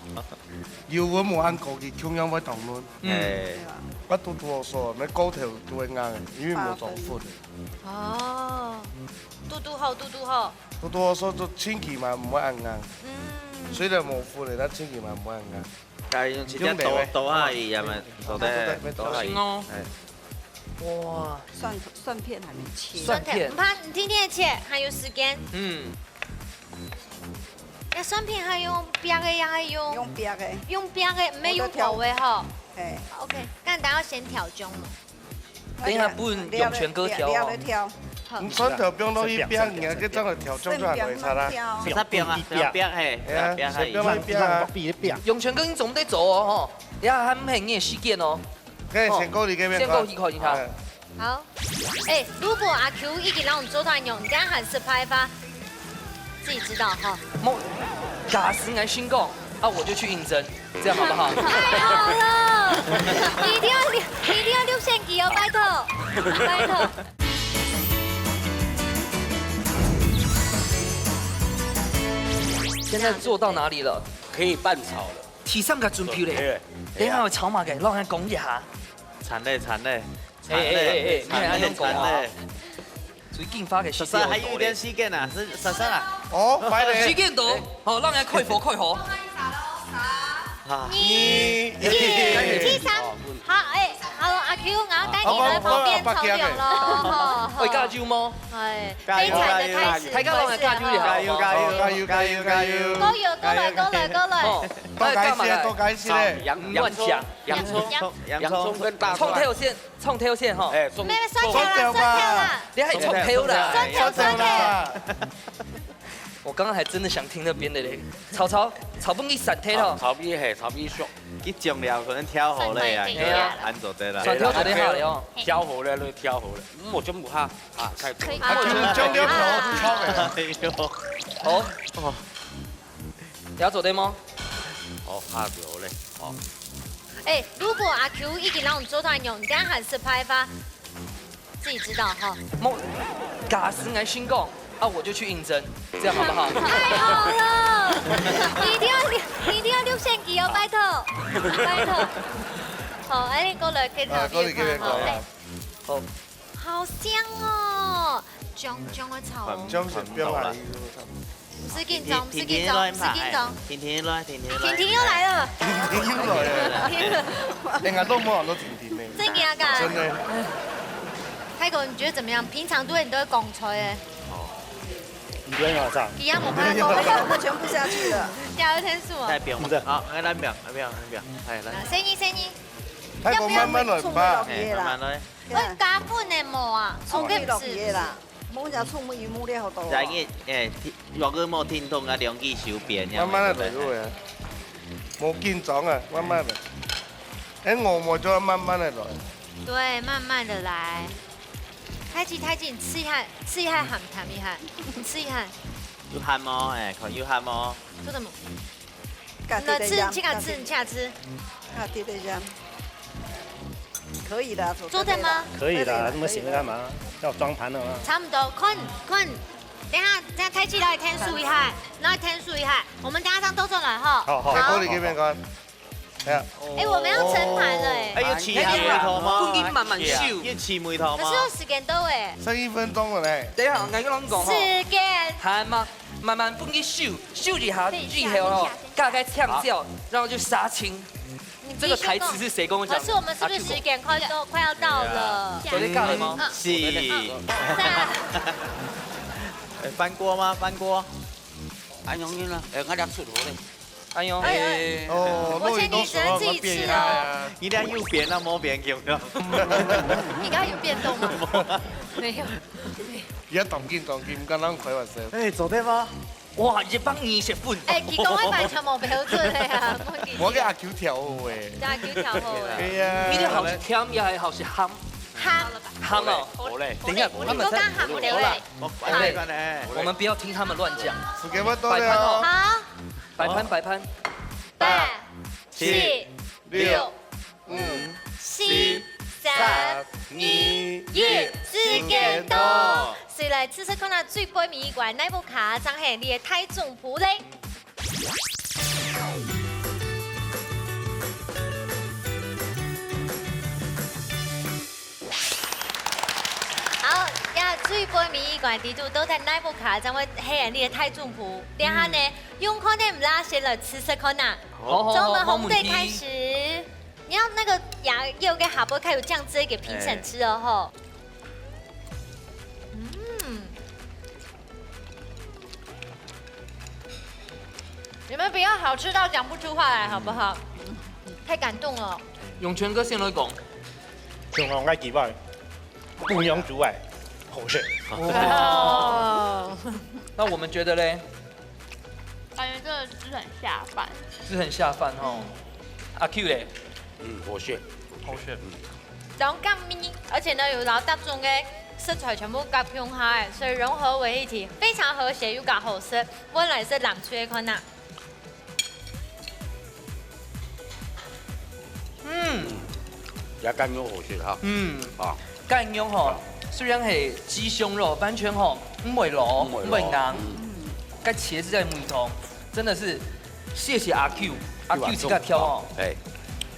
油溫無恁高，佢共樣會當嫩。嗯。哎。對啊。啊，堵堵好手，該骨頭都會硬的，因為無做粉。哦，堵堵好，堵堵好。堵堵好手，就清氣嘛，毋會恁硬。嗯。雖然無粉的，但清氣嘛，毋會恁硬。 該用直接倒，倒下去，也嘛，倒下，倒下去。小心哦。哎。哇。蒜，蒜片還沒切。蒜片。蒜片，毋怕，你天天切，還有時間。嗯。蒜片還用煏个，也還用用煏个，用煏个，毋係用炒个吼。嘿，OK，該大家先調醬嘛。等一下分永泉哥調哦。你調。好。你蒜頭放落去煏，你還可以再來調醬就還來差啦。係煏啊，係煏，係，哎呀，煏，係煏啊。煏啊。永泉哥，你總得走哦吼，你還還有你个時間哦。可以先過去這邊看。先過去看一下。哎。 好。哎，如果阿Q已經讓我們做到牛，你這樣喊失敗吧，自己知道哈。莫，假使你成功，啊，我就去應徵，這樣好不好？太好了，你一定要，你一定要六千幾哦，拜託，拜託。現在做到哪裡了？可以拌炒了。第三個準備嘞，對，等一下我炒麼个，讓他講一下。慘嘞，慘嘞。 哎，哎，哎，哎，你還恁樣講啊？最近發个時間，還有一點時間啊，係，係，係啊。哦，快點。時間到，好，讓人開火，開火。啊。二、一、第三。好，哎，好，阿Q，𠊎帶你來旁邊炒料咯，吼，好。會加油嗎？哎，加油，備菜的開始，加油，加油，加油，加油，加油，加油。加油，加油，加油。過油，過來，過來，過來。哦，多加一些，哎，幹嘛的？多加一些。洋，洋蔥，洋蔥，洋蔥跟大蒜。蔥頭先。 蔥頭先吼。哎，蔥，沒有，蒜頭啦，蒜頭啦。蒜頭啦。你還蔥頭啦？蒜頭，蒜頭。我剛剛還真的想聽那邊的嘞。炒炒，炒分佢散忒吼。炒，炒分佢，嘿，炒分佢熟。佢醬料可能調好了呀，蒜頭一定要。對啊，恁做得啦。蒜頭做得好了哦。嘿。調好了，就調好了。嗯，我全部哈，啊，太多了。可以。啊，醬料調好就炒了。哎呦。好。哦。 你要做對嗎？哦，怕掉嘞，哦。哎，如果阿Q已經讓我們做到牛，你這樣喊失敗吧，自己知道哈。莫，假使你成功，啊，我就去應徵，這樣好不好？太好了，你一定要，你，你一定要六千幾哦，拜託，拜託。好，哎，過來，可以啊，過來，可以，可以，好，可以。哎。好。 好香哦，香香个炒。香是不要買衣服。毋使緊張，毋使緊張，毋使緊張。婷婷來，婷婷來。婷婷又來了。婷婷又來了。婷婷。哎，𠊎都無很多婷婷呢。真的假的？真的。泰國，你覺得怎麼樣？平常對你都會講菜欸。你不要跟我唱。一樣，我們都會。我全部下去了。加油添醋哦。代表嘛。好，來，來表，來表，來表，哎，來。生意，生意。泰國慢慢來吧。哎，慢慢來。 會加粉个無啊？蔥片落去啦，無就蔥有無了好多啊。再一，哎，聽，若个無聽懂啊，兩支手邊，慢慢來就會啊，無緊張啊，慢慢來。哎，我，我就要慢慢的來。對，慢慢的來。太極，太極，你試一下，試一下鹹淡一下，你試一下。有鹹無？哎，看有鹹無？做什麼？ 那吃，你去看吃，你去看吃。啊，對，對，這樣。可以的，做得了。做得嗎？可以的，可以了，那麼醒着幹嘛？可以了。要裝盤了嗎？差不多，看，看，等一下，等一下開機來添醋一下，然後添醋一下，我們等一下這樣倒轉來哈。好，好。好。哎，玻璃這邊看。哎呀。哎，我們要盛盤了哎。哎，有試下味道嗎？不，你慢慢秀。有試味道嗎？可是有時間到哎。剩一分鐘了嘞。等一下，𠊎跟你講哈。時間。還嗎？ 慢慢分佢收，收一下以後吼，加個青椒，然後就殺青。這個台詞是誰跟我講的？可是我們是不是時間快到，快要到了？對啊。昨天幹了嗎？嗯。是。哎，翻鍋嗎？翻鍋？哎，容易了。哎，我來出爐了。哎呦。哎呦。哦，我建議你只能自己吃哦。你這樣又扁了，沒扁，有沒有？你剛剛有變動嗎？沒有。 也當緊當緊，毋敢人開玩笑。哎，做得嗎？哇，一百二十分。哎，佢講个完全無標準个啊，莫緊張。我个阿Q調好个。阿Q調好个。對呀。你个好食甜，也還好食鹹？鹹。鹹哦。好嘞。等一下，我們再，我講鹹了喂。好啦，我，我，我們不要聽他們亂講。時間要到了。擺盤哦。好。擺盤，擺盤。八、七、六、五、四、三、二、一，時間到。誰來試試看啊，最背尾一關，哪一部卡正係你个大中補咧？好，呀，最背尾一關，底肚到底哪一部卡正會係你个大中補？等下呢，用看个毋啦，先來試試看啊。好，好，好，從我們紅隊開始。 你要那個牙，要給下巴看有這樣子一個評審吃哦吼。嗯。不要好吃到講不出話來，好不好？太感動了。永泉哥先來講。像我个雞飯，不用煮哎，好食。哦。那我們覺得嘞？感覺真的吃很下飯。吃很下飯哦。阿 Q 嘞？嗯，好食。好食。當甘味，而且呢，有老大眾个食材全部夾共下，所以融合為一體，非常和諧，又較好食。我來食藍隊个看啊。 嗯。也雞肉好食哈。嗯。啊。雞肉吼，雖然係雞胸肉，完全吼，毋會老，毋會老。毋會硬。嗯。該茄子个味道，真的是謝謝阿 Q，阿 Q 自家挑哦。哎。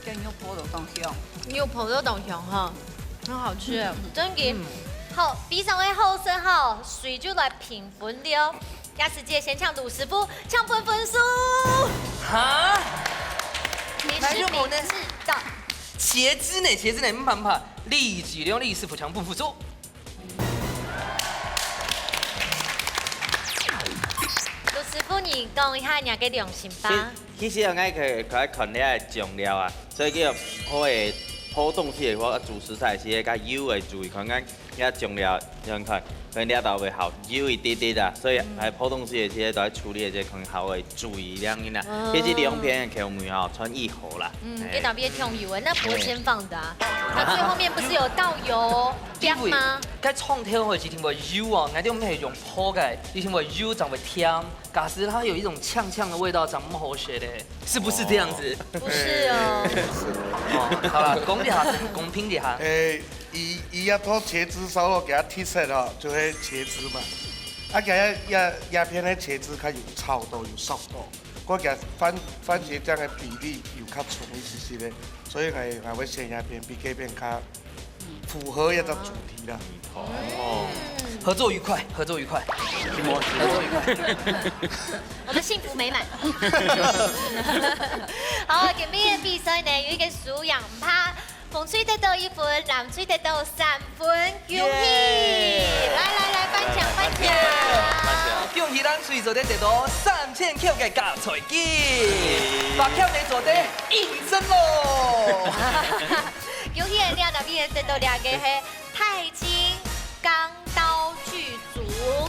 雞肉脯都當香。肉脯都當香哈，很好吃，真的。嗯。好，非常个好食哈，水就來評分了。 這時節先請盧師傅搶分分數。哈？你是哪有無呢？明知道。茄子呢？茄子呢？毋怕毋怕，立即讓李師傅搶分分數。盧師傅，你講一下你个良心吧。其，其實啊，𠊎可以，可以看你个醬料啊，所以叫好个好東西个話，主食材係該油个注意看看。 這醬料，你看，所以這道會好油一滴滴啊，所以還普通時節都愛處理一下，可能還會注意這樣啊。哦。畢竟兩片口味吼，差異好啦。嗯，哎。這道也挺油的，那不會先放的啊。哎。它最後面不是有倒油，因為嗎？該創頭會一定會油哦，𠊎就毋係用烰个，一定會油，正會甜。假使它有一種嗆嗆的味道，正毋好食咧，是不是這樣子？不是哦。哦，好啦，講一下，公平一下。哎， 佢，佢這套茄子燒肉，佢个特色吼，就係茄子嘛。啊，佢這，這，這片个茄子較有炒到，有熟到。毋過佢番，番茄醬个比例有較重一息息个，所以𠊎，𠊎會選這片，比該片較符合這隻主題啦。哦，合作愉快，合作愉快，合作愉快。我們幸福美滿。好，今日个比賽呢，有一個輸贏，毋怕 紅隊得到一分，藍隊得到三分，恭喜！耶！來，來，來，頒獎，頒獎！恭喜藍隊做得得到三千塊个加菜金，白票呢做得應徵咯！恭喜你啊，藍隊得到這個係鈦金鋼刀劇組，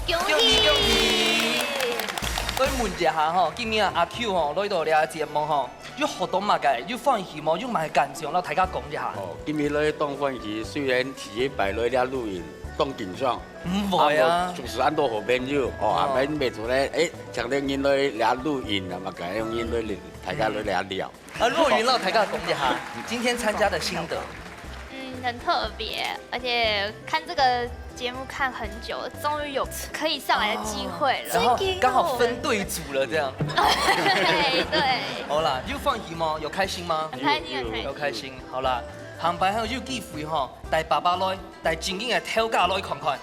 恭喜！恭喜，恭喜！所以問一下吼，今日啊，阿Q吼，來到這個節目吼， 有學到麼个？有歡喜無？有麼个感想？摎大家講一下。哦，今日來當歡喜，雖然第一擺來這錄音，當緊張。毋會啊。啊，無，就是恁多好朋友，哦，哦。啊，𠊎等做得，誒，請到人來這錄音啊，麼个，用人來，大家來這聊。啊，若雲摎大家講一下，今天參加的心得。 嗯，很特別，而且看這個節目看很久，終於有可以上來的機會了。然後剛好分對組了，這樣。對，對。好啦，有歡喜嗎？有開心嗎？很開心，很開心。有開心，好啦。下擺還有機會吼，帶爸爸來，帶正經个頭家來看看，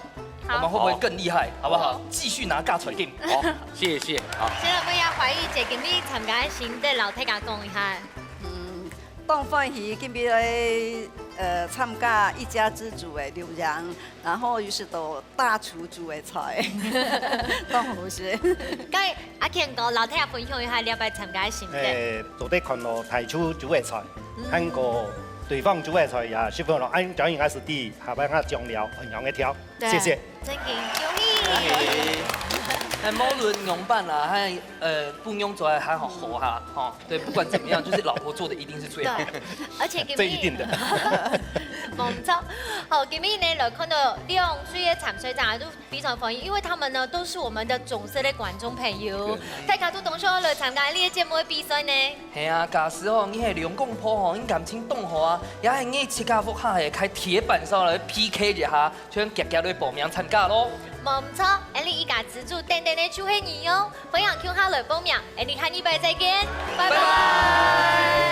好。我們會不會更厲害，好不好？好。繼續拿大獎金。好，謝謝，好。先來問一下懷玉姐，今日參加个心得，摎大家講一下。嗯， 當歡喜今日來，呃，參加一家之煮个錄影，然後又食到大廚煮个菜，當好食。該阿健哥，摎大家分享一下你這擺參加个心得。誒，做得看到大廚煮个菜，嗯。還過對方煮个菜也十分咯，恁樣應該係知下擺个醬料恁樣个調。 對，謝謝。正經，恭喜！哎，無論仰般啦，還，呃，分樣做得還好好哈，吼，對，不管怎麼樣，就是老婆做的一定是最好的。對，而且今日，這一定的。無錯。好，今日呢，來看到兩隊个參賽者都非常歡喜，因為他們呢，都是我們的忠實的觀眾朋友，對。大家都當想來參加這個節目个比賽呢。係啊，假使吼，你係兩公婆吼，你感情當好啊，也係你自家屋下係開鐵板燒來P K一下， 就遽遽來報名參加咯。無毋著，𠊎俚一家之煮等等个就係你哦！歡迎共下來報名，𠊎俚下禮拜再見，拜拜。拜拜。